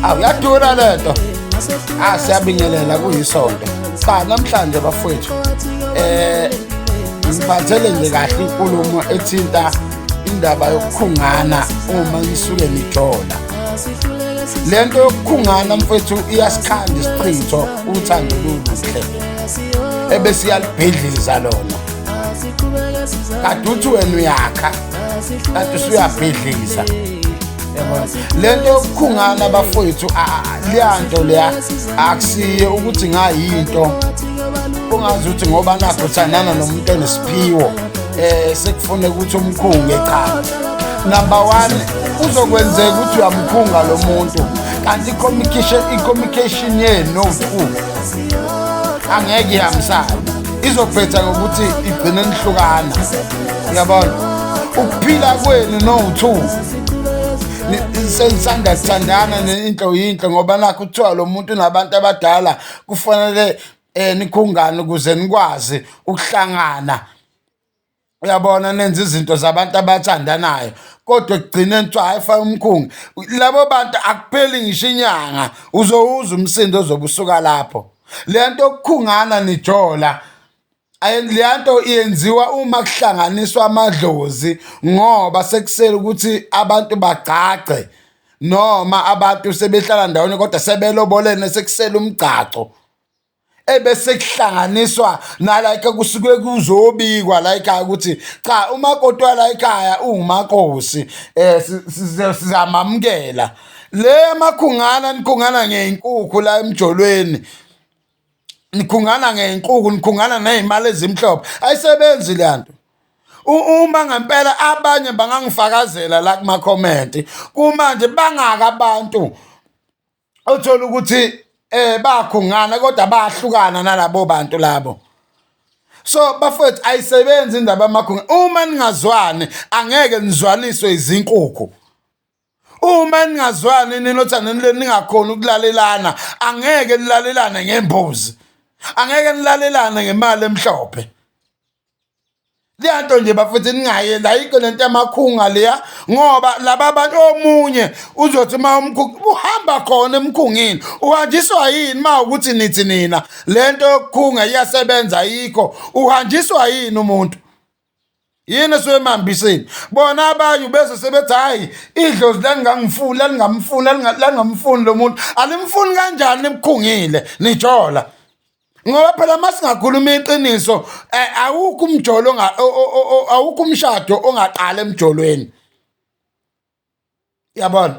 Awu, yadura lento. Ah, siyabingelela, kuyisonto. Cha, namhlanje bafowethu, ngiphathele nje kahle inkulumo ethinta indaba yokukhungana uma nisuke nijola. Lento yokukhungana, mfethu, iyasikhanda isichitho uthando luluhle ebese iyalibhidliza lona. Kade uthi wena uyakha, kade usuyabhidliza. Yabona lento yokukhungana, bafowethu, leyanto leya akusiye ukuthi ngayinto ungazi ukuthi ngoba nakho uthandana nomuntu onesiphiwo sekufuneka ukuthi umkhunge. Cha, number 1, uzokwenzeka ukuthi uyamkhunga lo muntu, kanti i-communication yenu no-two angeke ihambisane, izophetha ngokuthi igcine nihlukana. Uyabona, ukuphila kwenu no-two senisanda kuthandana, into yinhle, ngoba nakho kuthiwa lo muntu nabantu abadala kufanele nikhungane ukuze nikwazi ukuhlangana, uyabona, nenza izinto zabantu abathandanayo. Kodwa ekugcineni kuthiwa, "Hayi, faka umkhungi." Labo bantu akupheli ngisho inyanga, uzowuza umsindo ozobe usuka lapho. Le nto yokukhungana nijola, leya nto iyenziwa uma kuhlanganiswa amadlozi, ngoba sekusele ukuthi abantu bagcagce, noma abantu sebehlala ndawonye kodwa sebelobolene, sekusele umgcaco, ebese kuhlanganiswa nala ekhaya, kusuke kuzobikwa la ekhaya ukuthi cha, umakoti wala ekhaya uwumakosi, sizamamukela. Le amakhungana, nikhungana ngey'nkukhu la emjolweni, nikhungana ngey'nkukhu, nikhungana ney'mali ezimhlophe, ayisebenzi le nto. Uma ngempela abanye bangangifakazela la kuma-comment, kumanje bangaka abantu othola ukuthi bakhungana kodwa bahlukana nalabo bantu labo. So bafowethu, ayisebenzi indaba yamakhunga. Uma ningazwani, angeke nizwaniswe izinkukhu. Uma ningazwani ninothandani leni, ningakhoni ukulalelana, angeke nilalelane ngembuzi, angeke nilalelane ngemali emhlophe. Leyanto nje, bafethu, ningayenzi, ayikho lento yamakhunga leya, ngoba laba bantu omunye uzothi uma umkhunga uhamba khona emkhungini, uhanjiswa yini? Ma ukuthi nithi nina lento yokukhunga iyasebenza, ayikho, uhanjiswa yini umuntu? Yini esuke emhambiseni? Bona abanye bese sebethi, "Hayi, idlozi lalingangifuni, lalingamfuni, lalingamfuni lo muntu." Alimfuni kanjani nimkhungile nijola? Ngoba phela masingakhuluma iqiniso, awukho umjolo, awukho umshado ongaqala emjolweni, yabona.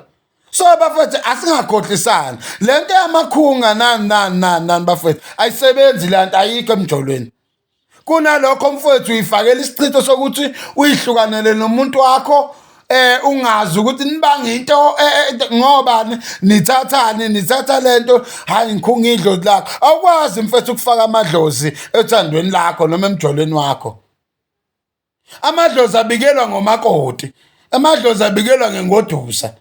So bafethu, asingakhohlisani, lento yamakhunga nani nani nani nani, bafethu, ayisebenzi le nto, ayikho emjolweni. Kunalokho, mfowethu, uyifakela isichitho sokuthi uyihlukanele nomuntu wakho, ungazi ukuthi nibanga into, ngoba nithathani, nithatha lento, "Hayi, ngikhunga idlozi lakho." Awukwazi, mfethu, ukufaka amadlozi ethandweni lakho noma emjolweni wakho. Amadlozi abikelwa ngomakoti, amadlozi abikelwa ngengodusa.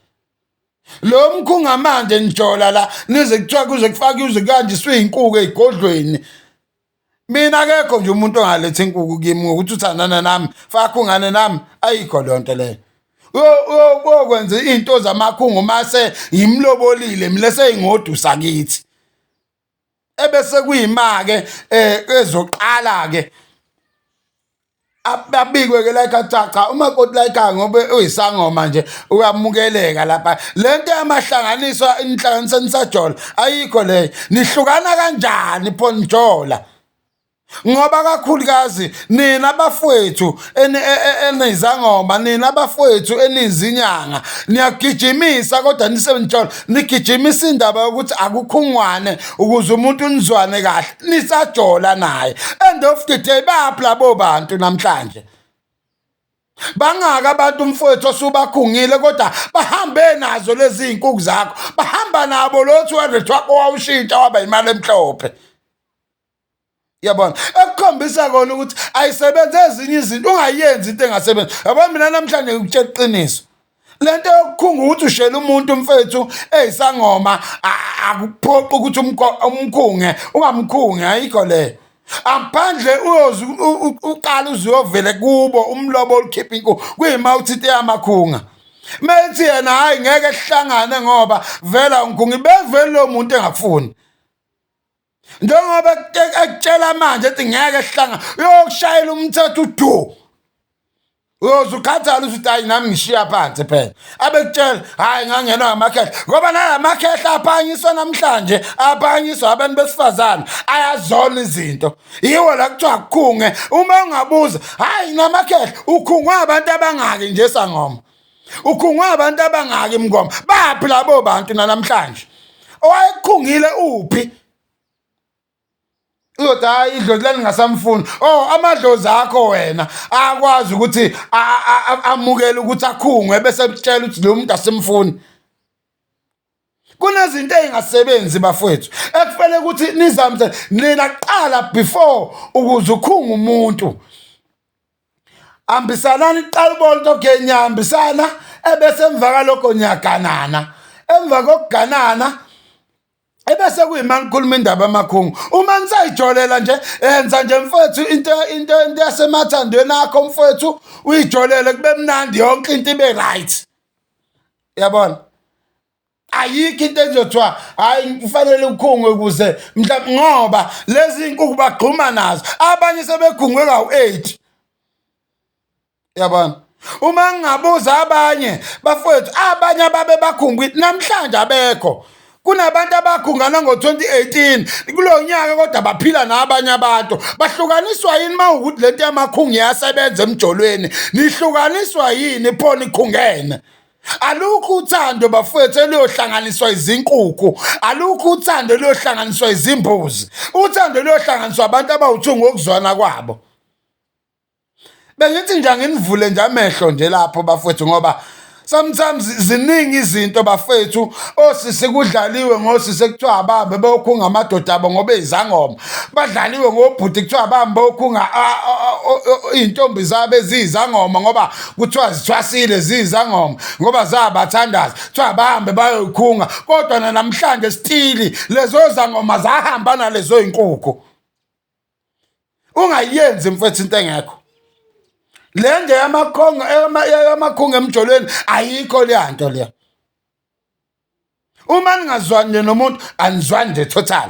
Lo mkhunga manje nijola la, nize kuthiwa kuze kufake, kuze kuhanjiswe iy'nkuku ey'godlweni. Mina akekho nje umuntu ongaletha inkukhu kimi ngokuthi uthandana nami, faka ungane nami, ayikho leyo nto leyo. Uyokwenza iy'nto zamakhungu mase ngimlobolile mina, seyingodusa kithi, ebese kuyima-ke ezoqala-ke abikwe ke like, cha cha, umakoti la ekhaya ngoba uyisangoma nje uyamukeleka lapha. Lento yamahlanganiswa inhlanganiso nisajola, ayikho leyo. Nihlukana kanjani pho nijola? Ngoba kakhulukazi nina bafowethu enizangoma, nina bafowethu enizinyanga, niyagijimisa, kodwa nisemjola nigijimisa indaba yokuthi akukhungwane ukuze umuntu nizwane kahle nisajola naye. End of the day, baphi labo bantu namhlanje? Bangaka abantu, mfowethu, osubakhungile kodwa bahambe nazo lezi iy'nkukhu zakho, bahamba nabo lo 200 wakho wawushintsha waba imali emhlophe, yabona. Ekukhombisa kona ukuthi ayisebenzi ezinye izinto, ungayenzi into engasebenzi, yabona. Mina namhlanje ngikutshela iqiniso, lento yokukhunga ukuthi ushela umuntu, mfethu, eyisangoma, akuphoqi ukuthi umkhunge, ungamkhunge, ayikho leyo. Aphandle uyoze uqala uze uyovele kubo umlobo olukhipha inkukhu, kuyima uthi into yamakhunga. Methi yena hayi ngeke sihlangane ngoba vela ngibevele lo muntu engafuni. Njengoba ekutshela manje ethi ngeke sihlangane, uyokushayela umthetho udu. Uyoze ukhathala uthi hayi nami ngishiya phansi phela. Abekutshela hayi ngangenwa ngamakhehla ngoba nala makhehla aphakanyiswa namhlanje aphakanyiswa abantu besifazane ayazona izinto. Yiwo la kuthiwa kukhunge uma ungabuza hayi namakhehla ukhungwa abantu abangaki nje sangoma. Ukhungwa abantu abangaki mngoma. Baphi labo bantu namhlanje? Owayekukhungile uphi? Uyothi hayi idlozi lalingasamfuni. Oh amadlozi akho wena akwazi ukuthi amukele ukuthi akhungwe bese kutshela ukuthi lo muntu asimfuni. Kunezinto ezingasebenzi bafowethu ekufanele ukuthi nizame nina kuqala before ukuze ukhunge umuntu. Hambisanani kuqala ubone ukuthi okay niyahambisana ebese emva kalokho niyaganana. Emva kokuganana ebese kuyima nikhuluma indaba amakhungu uma nisayijolela nje enza nje mfowethu into into yasemathandweni akho mfowethu uyijolele kube mnandi yonke into ibe right yabona ayikho into ezothiwa hayi kufanele ukhungwe ukuze mhlawumbe ngoba lezi inkukhu bagxuma nazo abanye sebekhungwe kawu-8 yabona uma ngingabuza abanye bafowethu abanye ababe bakhungwe namhlanje abekho kunabantu abakhungana ngo-2018 kulo nyaka kodwa baphila nabanye abantu bahlukaniswa yini uma ukuthi lento yamakhungu iyasebenza emjolweni nihlukaniswa yini pho nikhungene alukho uthando bafowethu eliyohlanganiswa izinkukhu alukho uthando eliyohlanganiswa izimbuzi uthando luyohlanganiswa abantu abawu-2 ngokuzwana kwabo bengithi nje anginivule nje amehlo nje lapho bafowethu ngoba sometimes ziningi izinto bafethu osisi kudlaliwe ngosisi ekuthiwa abambe bokhunga amadoda abo ngoba izangoma badlaliwe ngobhuti kuthiwa abambe bokhunga iy'ntombi zabo eziyizangoma ngoba kuthiwa zithwasile ziyizangoma ngoba zabathandaza kuthiwa bahambe bayoyikhunga kodwa namhlanje stili lezo zangoma zahamba nalezo y'nkukhu ungayenzi mfethu into engekho le nje yamakhongo yamakhunga emjolweni ayikho leya nto leya uma ningazwani nje nomuntu anizwani nje total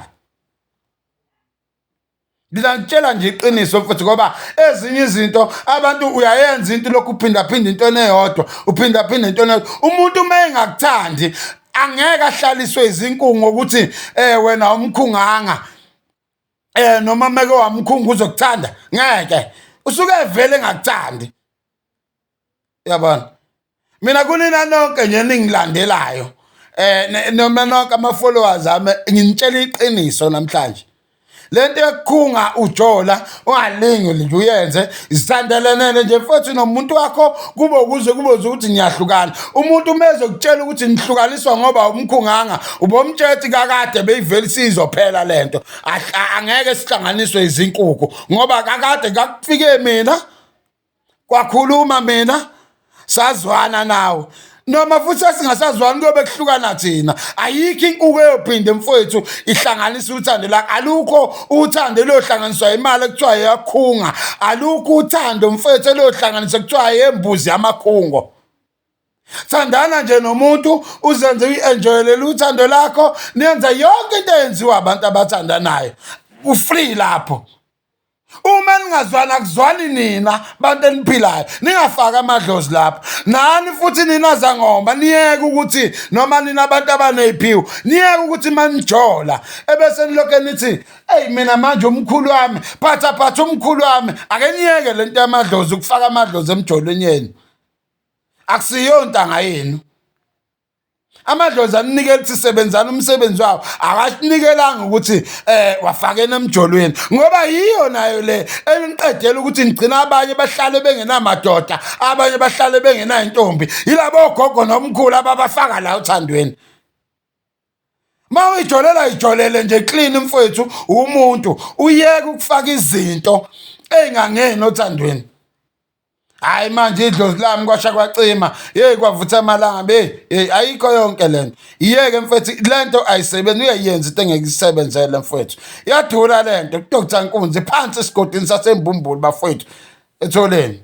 ngizakutshela nje iqiniso mfethu ngoba ezinye izinto abantu uyayenza into lokhu uphindaphinda into eneyodwa uphindaphinda into eneyodwa umuntu uma engakuthandi angeke ahlaliswe izinkungu ukuthi wena umkhunganga noma meke wamkhunga uzokuthanda ngeke usuke evele engakuthandi yabona mina kunina nonke nje ningilandelayo noma nonke ama followers ami nginitshela iqiniso namhlanje lento yokukhunga ujola ungalingi nje uyenze zithandelenene nje mfowethu nomuntu wakho kube ukuze kube ukuthi niyahlukana umuntu uma ezokutshela ukuthi nihlukaniswa ngoba umkhunganga ubomtshela ukuthi kakade beyivele isizophela lento angeke sihlanganiswe izinkukhu ngoba kakade kakufike mina kwakhuluma mina sazwana nawe noma futhi esingasazwani kuyobe kuhlukana thina ayikho inkuku eyophinde mfowethu ihlanganise uthando lakho alukho uthando eliyohlanganiswa imali ekuthiwa iyakhunga alukho uthando mfowethu eliyohlanganiswa kuthiwa yembuzi yamakhungo thandana nje nomuntu uzenze uyi-enjoyelele uthando lakho niyenze yonke into eyenziwa abantu abathandanayo u-free lapho uma ningazwani akuzwani nina bantu eniphilayo ningafaki amadlozi lapho nani futhi nina zangoma niyeke ukuthi noma nina abantu abaneyiphiwo niyeke ukuthi manijola ebese nilokhu nithi eyi mina manje umkhulu wami phatha phatha umkhulu wami ake niyeke lento yamadlozi ukufaka amadlozi emjolweni yenu akusiyo ntanga yenu amadlozi aninikela ukuthi sebenzani umsebenzi wawo akasinikelanga ukuthi wafakena emjolweni ngoba yiyo nayo le eniqedela ukuthi nigcina abanye bahlale bengenamadoda abanye bahlale bengenayintombi yilabo gogo nomkhulu ababafaka la othandweni ma uyijolela ijolele nje clean mfowethu umuntu uyeke ukufaka izinto ey'ngangeni othandweni hayi manje idlozi lami kwasha kwacima hey kwavutha amalanga hey hey ayikho yonke lento iyeke mfethu lento ayisebenzi uyayenza into engeke isebenzele mfethu iyadura lento Dr Nkunzi phansi esigodini sasembumbulu bafethu etholeni.